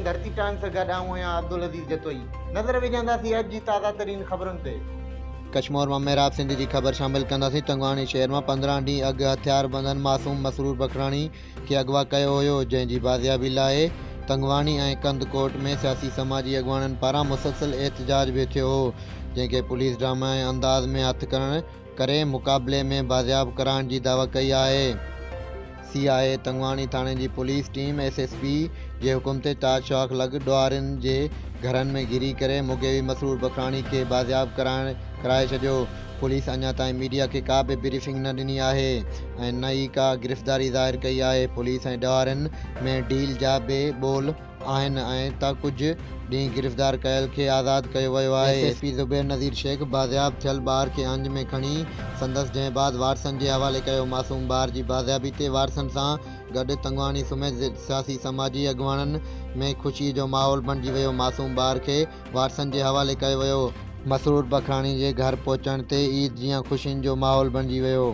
ناظرين ڌرتي ٽائيمز سان گڏ آئون آهيان عبدالعزيز جتوئي نظر وجهنداسين اڄ جي تازه ترين خبرن تي. ڪشمور مان محراب سنڌ جي خبر شامل ڪنداسين تنگواڻي شهر مان 15 ڏينهن اڳ هٿياربندن معصوم مسرور بکراڻي کي اغوا ڪيو هيو جنهن جي بازيابي لاء تنگواڻي ۽ ڪنڌڪوٽ ۾ سياسي سماجي اڳواڻن پاران مسلسل احتجاج به ٿيو هو جنهن کي پوليس ڊرامائي انداز ۾ هٿ ڪرڻ ڪري مقابلي ۾ بازياب ڪرائڻ جي دعويٰ ڪئي آهي. سي آء اي تنگواڻي ٿاڻي جي police team S S P جي حڪم تي تاج شاخ لڳ ڏوهارين جي گهرن ۾ گهري ڪري مغوي مسرور بکراڻي کي بازياب ڪرائڻ ڪرائي ڇڏيو. پوليس اڃا تائين ميڊيا کي ڪا به بريفنگ نه ڏني آهي ۽ نه ئي ڪا گرفتاري ظاهر ڪئي آهي. پوليس ۽ ڏوهارين ۾ ڊيل جا به ٻول آهن ۽ ته ڪجهه ڏينهن گرفتار ڪيل کي آزاد ڪيو ويو آهي. S S P Zubair Nazir Shaikh بازياب ٿيل ٻار کي اڃ ۾ کڻي سندس جنهن بعد وارثن جي حوالي ڪيو. معصوم ٻار جي بازيابي تي وارثن سان گڏ تنگواڻي سميت سياسي سماجي اڳواڻن ۾ خوشي جو ماحول بڻجي ويو. معصوم ٻار کي وارثن جي حوالي ڪيو ويو. مسرور بکراڻي جي گهر پهچڻ تي عيد جيان خوشين جو ماحول بڻجي ويو.